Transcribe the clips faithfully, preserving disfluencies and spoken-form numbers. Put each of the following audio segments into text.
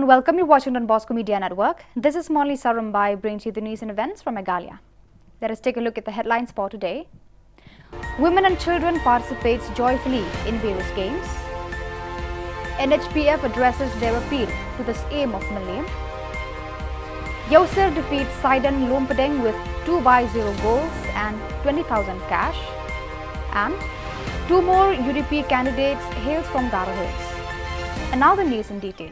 Welcome, you're watching Don Bosco Media Network. This is Molly Sarumbai bringing you the news and events from Meghalaya. Let us take a look at the headlines for today. Women and children participates joyfully in various games. N H P F addresses their appeal to the Syiem of Mylliem. Ïewsir defeats Saidan Lumpdeng with two by zero goals and twenty thousand cash. And two more U D P candidates hails from Garo Hills. And now the news in detail.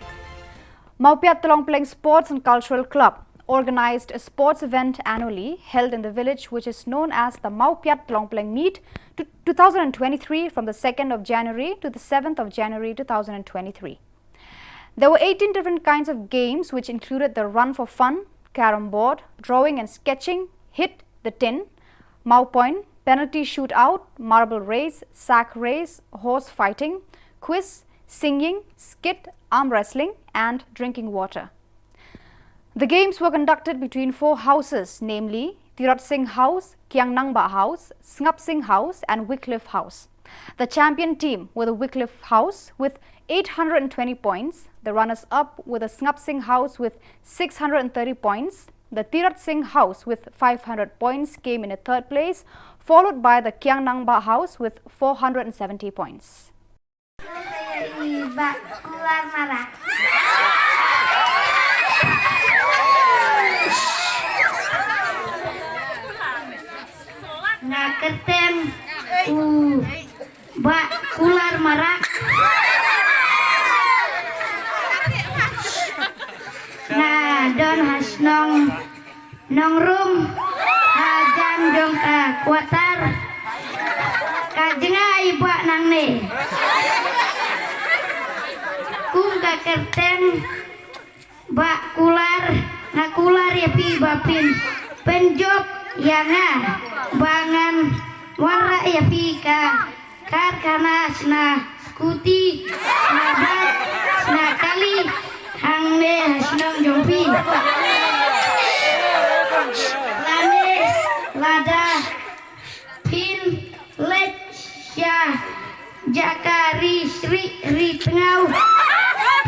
Mawpiat Tlongpleng Sports and Cultural Club organized a sports event annually held in the village, which is known as the Mawpiat Tlongpleng Meet to two thousand twenty-three, from the second of January to the seventh of January two thousand twenty-three. There were eighteen different kinds of games, which included the run for fun, carrom board, drawing and sketching, hit the tin, maw point, penalty shootout, marble race, sack race, horse fighting, quiz, singing, skit, arm wrestling, and drinking water. The games were conducted between four houses, namely Tirot Singh House, Kiang Nangbah House, Sngap Singh House, and Wycliffe House. The champion team were the Wycliffe House with eight hundred and twenty points, the runners-up were the Sngap Singh House with six hundred and thirty points, the Tirot Singh House with five hundred points came in a third place, followed by the Kiang Nangbah House with four hundred and seventy points. Ba kular marak. Nga kyrteng u Ba kular marak. Nga don ha shnong Nongrum, hajan jong ka quarter. Ka jngai ba nangne. Kum ka kyrteng Ba kular, nga kular ïa phi ba phin pynjop ïa nga ba ngan wanrah ïa phi ka karkhana shna scooty, shna bike, shna kali hangne ha shnong jong phi. Lane lada phin leit sha jaka ri shrieh ri tngaw,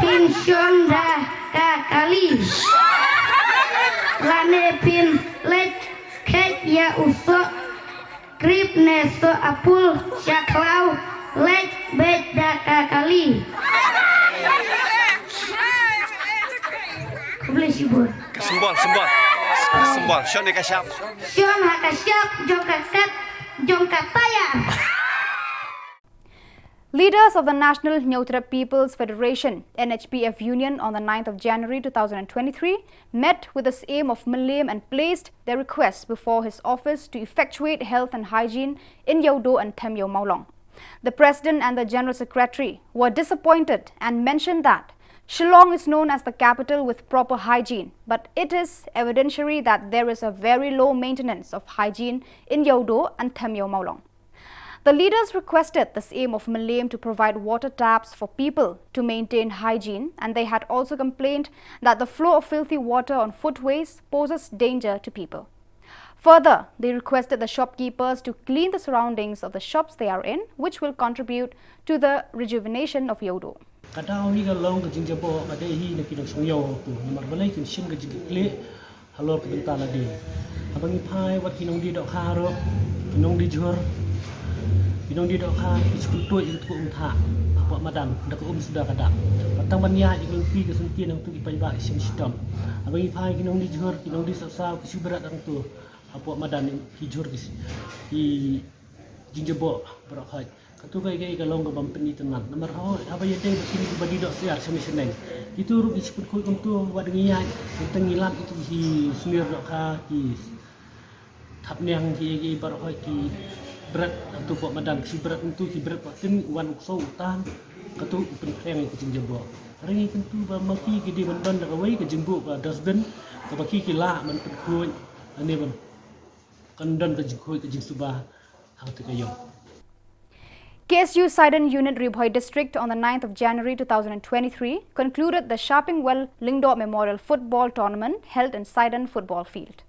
phin shong da ka kali. Lane phin leit kheit ïa u soh krip ne soh apul sha khlaw, leit beit da ka kali. Khublei shibun. Symbol, symbol. Symbol. Shon ïa ka shap. Shon ha ka shap jong ka kat jong ka tayar. Leaders of the National Hynñiewtrep People's Federation, N H P F Union, on the ninth of January two thousand twenty-three met with the Syiem of Mylliem and placed their requests before his office to effectuate health and hygiene in Ïewdo and Them Ïew Mawlong. The president and the general secretary were disappointed and mentioned that Shillong is known as the capital with proper hygiene, but it is evidentiary that there is a very low maintenance of hygiene in Ïewdo and Them Ïew Mawlong. The leaders requested the Syiem of Mylliem to provide water taps for people to maintain hygiene, and they had also complained that the flow of filthy water on footways poses danger to people. Further, they requested the shopkeepers to clean the surroundings of the shops they are in, which will contribute to the rejuvenation of Ïewdo. Ka daw hi ka long ka jingjaboh ka dei hi na ki nongshong ïew tu, namar balei kin shim ka jingkitkhlieh halor ka bynta lade. Haba ngi phai wat ki nongdie dohkha ruh, ki nongdie jhur, ki nongdie dohkha ki shu kyntuid ïa ka tnga um thah hapoh madan da ka um suda ka dak. Bad tang ban ïaid ïa ka lynti ka syntien hangtu ki paidbah ki shim shitom. Haba ngi phai ki nongdie jhur, ki nongdie sawsaw ki shu bret hangtu hapoh madan, ki jhur ki, ki jingjaboh baroh khoit. Katu ka, ka, ka long kaba ym pynitynnad. Namar haba, haba ïadei bad kine kiba die doh syiar shane shaneng, kitu ruh ki shu pynkhuid kumtu, wat ngi ïaid, tang ngi lap ïa ki snier dohkha, ki thapniang, ki, ki baroh khoit ki bret hangtu hapoh madan, ki shu bret hangtu, ki bret hapoh tin, wan u ksew u tan, katu u pynphriang ïa ki jingjaboh. Hynrei ngi kyntu ba ma ki ki dei ban don da kawei ka jingbuh ka dustbin kaba ki ki lah ban pynkhuid, lane ban kan don ka jingkhuid ka jingsuba hangtu ka ïew. K S U Saidan Unit Ri Bhoi District on the ninth of January two thousand twenty-three concluded the Shaping Well Lyngdoh Memorial Football Tournament held in Saidan Football Field.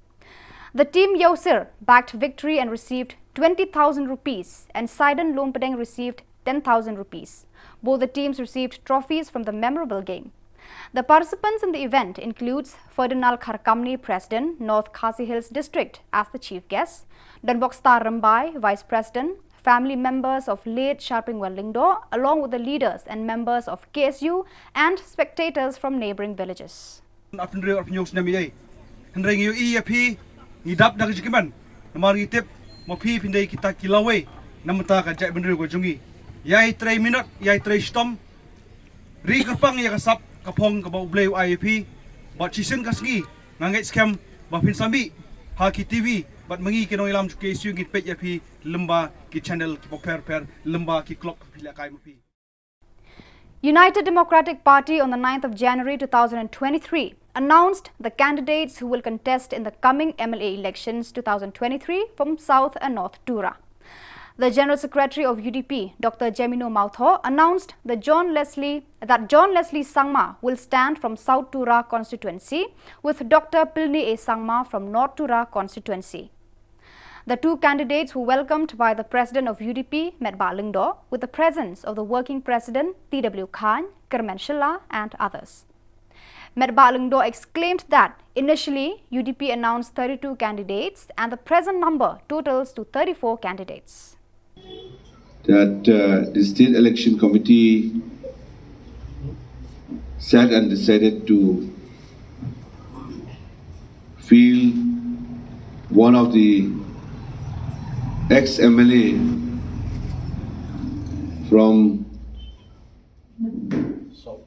The team Ïewsir bagged victory and received twenty thousand rupees, and Saidan Lumpdeng received ten thousand rupees. Both the teams received trophies from the memorable game. The participants in the event includes Ferdinand Kharkamni, President, North Khasi Hills District, as the chief guest, Donbok Star Rymbai, Vice President, family members of late Sharpingwel Lyngdoh, along with the leaders and members of K S U and spectators from neighbouring villages. Ap hynriew ap hynñiew snem ïa ei. Hynrei ngi ïohi ïa phi, ngi dap da ka jingkmen. Namar ngi tip ma phi phin dei kita ki lawei na bynta ka jaitbynriew ka jong ngi. Ïai trei minot, ïai trei shitom. Ri kyrpang ïa ka sap ka phong kaba U Blei u ai ïa phi. Bad shisien ka sngi nga ngeit skhem ba phin sa mih ha ki T V bad ma ngi ki nongïalam jong K S U ngin peit ïa phi lyngba ki channel kiba pher pher, lyngba ki clock phi lehkai ma phi. United Democratic Party on the ninth of January two thousand and twenty-three announced the candidates who will contest in the coming M L A elections two thousand twenty-three from South and North Tura. The General Secretary of U D P, Doctor Jemino Mawthoh, announced the John Leslie, that John Leslie Sangma will stand from South Tura constituency, with Doctor Pilni A Sangma from North Tura constituency. The two candidates were welcomed by the President of U D P, Metbah Lyngdoh, with the presence of the Working President, T W Chyne, Kyrmen Shylla, and others. Metbah Lyngdoh exclaimed that initially U D P announced thirty-two candidates and the present number totals to thirty-four candidates. That uh, the State Election Committee sat and decided to field one of the ex M L A from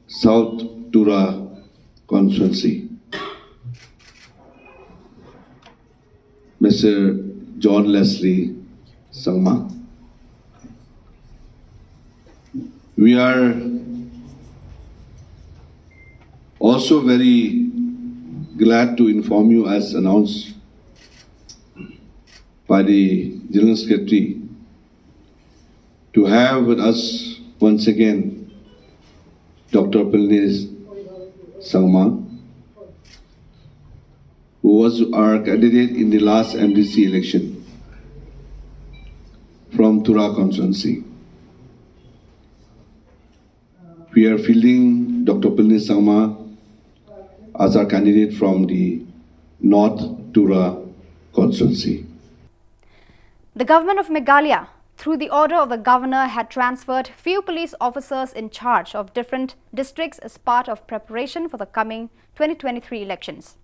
South Tura constituency, Mister John Leslie Sangma. We are also very glad to inform you, as announced by the General Secretary, to have with us once again Doctor Pilni Sangma, who was our candidate in the last M D C election from Tura constituency. We are fielding Doctor Pilni Sangma as our candidate from the North Tura constituency. The Government of Meghalaya, through the order of the Governor, had transferred few police officers in charge of different districts as part of preparation for the coming twenty twenty-three elections.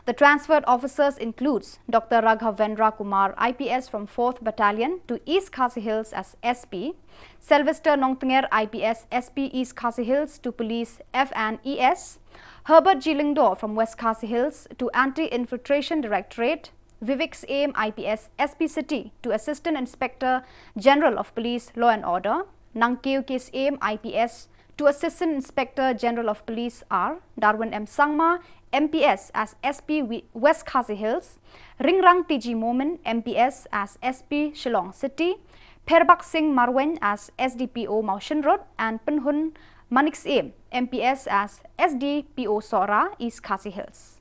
The transferred officers includes Doctor Raghavendra Kumar, I P S from fourth Battalion to East Khasi Hills as S P, Sylvester Nongtnger, I P S, S P East Khasi Hills to Police F and E S, Herbert G Lyngdoh from West Khasi Hills to Anti-Infiltration Directorate, Vivek Syiem, I P S, S P City to Assistant Inspector General of Police, Law and Order, Nangkiew K Syiem, I P S, to Assistant Inspector General of Police R, Darwin M Sangma, M P S, as S P Wi-, West Khasi Hills, Ringrang T G Momin, M P S, as S P Shillong City, Pherbak Singh Marwein as S D P O Mawshynrut, and Pynhun Manik Syiem, M P S, as S D P O Sohra, East Khasi Hills.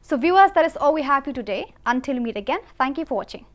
So viewers, that is all we have for you today. Until we meet again, thank you for watching.